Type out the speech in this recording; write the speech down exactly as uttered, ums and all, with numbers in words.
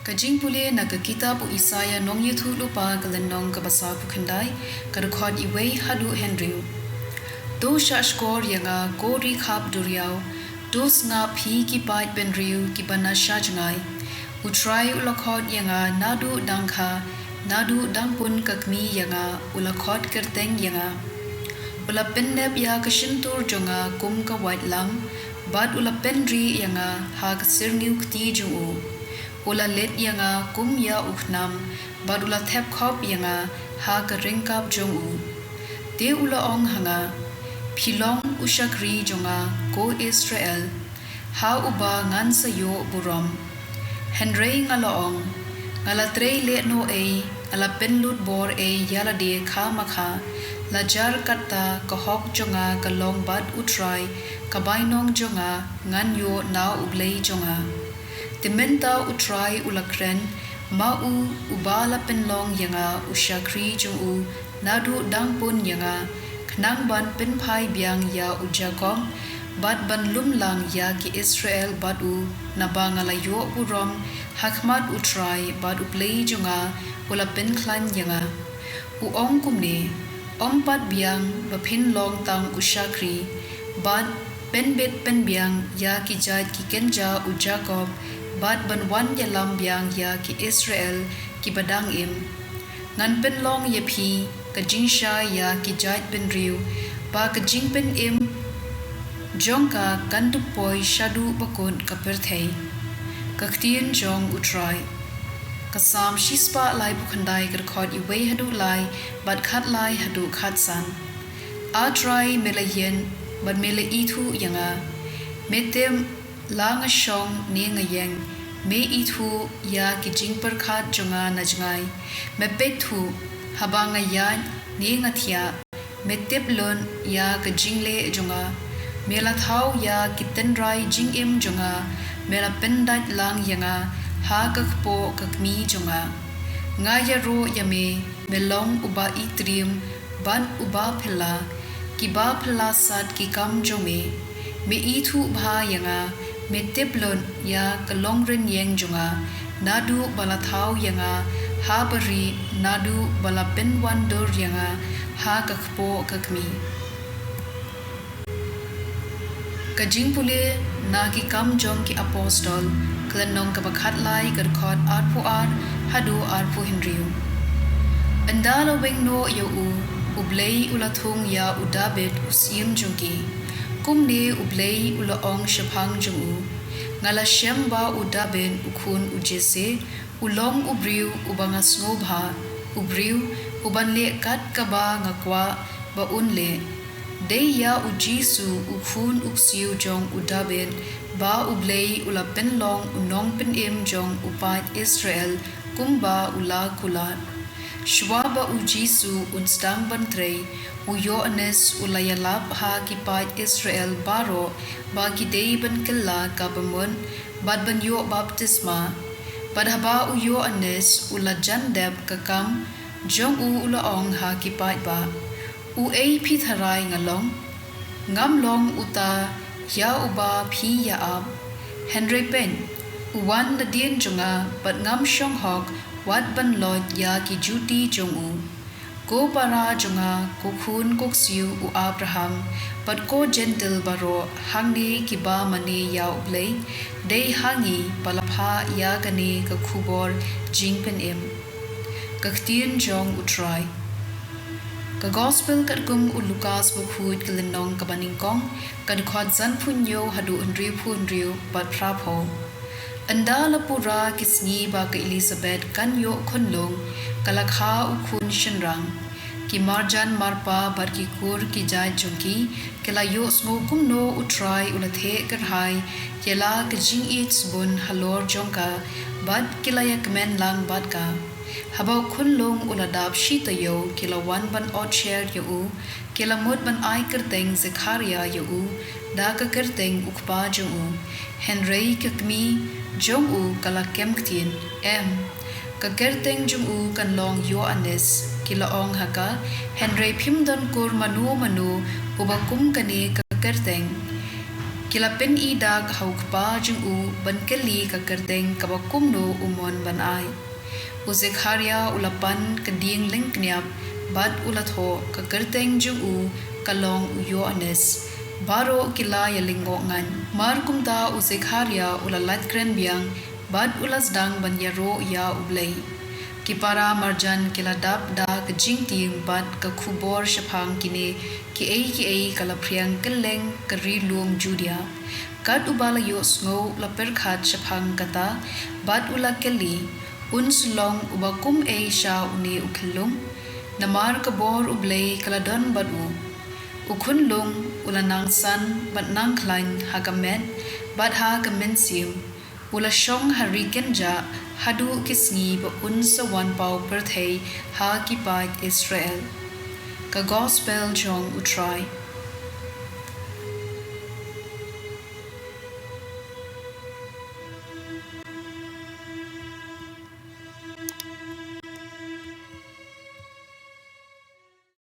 Ka jingpule na ka kitab u Isaïah nongïathuhlypa ka lynnong kaba sawphew khyndai, ka dkhot wei haduh hynriew. To shahshkor ïa nga ko ri khap duriaw, to sngap phi ki paid bynriew kiba na sha jngai. U Trai u la khot ïa nga naduh dang kha, naduh dang pun ka kmie ïa nga u la khot kyrteng ïa nga. U la pynnep ïa ka shyntur jong nga kum ka waitlam, bad u la pynrieh ïa nga ha ka syrngiew kti jong u. U la leit ïa nga kum ïa u khnam, bad u la thep khop ïa nga ha ka ryngkap jong u. Te u la ong ha nga, phi long u shakri jong nga ko Israel, ha uba ngan sa ïoh burom. Hynrei nga la ong, nga la trei lehnoh ei, nga la pynlut bor ei ïa lade kha ma kha, la jar katta ka hok jong nga ka long bad u Trai, ka bainong jong nga ngan ïoh na u Blei jong nga. Te mynta u Trai u la kren, ma u uba la pynlong ïa nga u shakri jong u naduh dang pun ïa nga, khnang ban pynphai biang ïa u Jakob, bad ban lum lang ïa ki Israel bad u, naba nga la ïoh burom ha khmat u Trai bad u Blei jong nga u la pynkhlaiñ ïa nga. U ong kumne, ym pat biang ba phin long tang u shakri, bad pynbit pynbiang ïa ki jait ki kynja u Jakob, bad ban wan ïalam biang ïa ki Israel kiba dang im. Ngan pynlong ïa phi ka jingshai ïa ki jait bynriew, ba ka jingpynim jong ka kan dup poi shaduh ba kut ka pyrthei. Ka ktien jong u Trai. Ka Salm shispah laiphew khyndai ka dkhot wei haduh lai, bad khatlai haduh khatsan. A Trai me la ïeng, bad me la ithuh ïa nga. Me tip la nga shong ne nga ïeng, me ithuh ïa ki jingpyrkhat jong nga na jngai. Me peit thuh, haba nga ïaid ne nga thiah, me tip lut ïa ka jingleh jong nga. Me la thaw ïa ki tynrai jingim jong nga, me la pyndait lang ïa nga ha ka kpoh ka kmie jong nga. Nga ïaroh ïa me, me long uba itriem, bad uba phylla, kiba phylla sat ki kam jong me. Me ithuh bha ïa nga, me tip lut ïa ka longrynïeng jong nga, naduh ba la thaw ïa nga ha barieh, naduh ba la pynwandur ïa nga ha ka kpoh ka kmie. Ka jingpule na Ki Kam jong ki Apostol, ka lynnong kaba khatlai, ka dkhot arphew ar haduh arphew hynriew. Ynda la weng noh ïa u, U Blei u la thung ïa u Dabid u syiem jong ki. Kumne U Blei u la ong shaphang jong u, nga la shem ba u Dabid u khun u Jesse, u long u briew uba nga sngewbha, u briew uban leh kat kaba nga kwah ba un leh. Dei ïa u Jisu u khun u ksiew jong u Dabid, ba U Blei u la pynlong u nongpynim jong u paid Israel kumba u la kular. Shuwa ba u Jisu un sdang ban trei, u Ïoannis u la ïalap ha ki paid Israel baroh ba ki dei ban kylla ka bamut bad ban ïoh baptisma. Bad haba u Ïoannis u la jan dep ka kam jong u, u la ong ha ki paidbah, uei phi tharai nga long? Ngam long uta ïa uba phi ïa ap. Hynrei peit, u wan nadien jong nga bad ngam shong hok wat ban loit ïa ki juti jong u. Ko para jong nga, ko khun ko ksiew u Abraham, bad ko Jentil baroh hangne kiba mane ïa U Blei, dei ha ngi ba la phah ïa kane ka khubor jingpynim. Ka ktien jong U Trai. Ka Gospel katkum u Lukas bakhuid, ka lynnong kaba nyngkong, ka dkhot sanphew hynñiew haduh hynriewphew hynriew bad phraphew. Ynda la pura ki sngi ba ka Elisabet kan ïoh khunlung, ka la kha u khun shynrang. Ki marjan marpa bad ki kur ki jait jong ki, ki la ïohsngew kumno U Trai u la theh kyrhai ïa la ka jingïeit sbun halor jong ka, bad ki la ïakmen lang bad ka. Haba u khunlung u la dap shi taïew, ki la wan ban ot sher ïa u, ki la mut ban ai kyrteng Zekhariah ïa u da ka kyrteng u kpa jong u. Hynrei ka kmie jong u ka la kem ktien, em, ka kyrteng jong u kan long Ïoannis, ki la ong ha ka. Hynrei phim don kur mano mano uba kum kane ka kyrteng. Ki la pyn-i dak ha u kpa jong u ban kylli ka kyrteng kaba kumno u mon ban ai. U Zekhariah u la pan ka dieng lyngkniap bad u la thoh, ka kyrteng jong u ka long u Ïoannis. Baroh ki la ïalyngngoh ngan. Mar kumta u Zekhariah u la lait kren biang bad u la sdang ban ïaroh ïa U Blei. Ki para marjan ki la dap da ka jingtieng bad ka khubor shaphang kine kiei kiei ka la phriang kylleng ka ri lum Judia. Kat uba la ïohsngew u la pyrkhat shaphang kata bad u la kylli, Un sa long uba kum ei sha une u khyllung? Namar ka bor U Blei ka la don bad u. U khunlung u la nang san bad nang khlaiñ ha ka met bad ha ka mynsiem. U la shong ha ri kynjah haduh ki sngi ba un sa wan paw pyrthei ha ki paid Israel. Ka Gospel jong U Trai.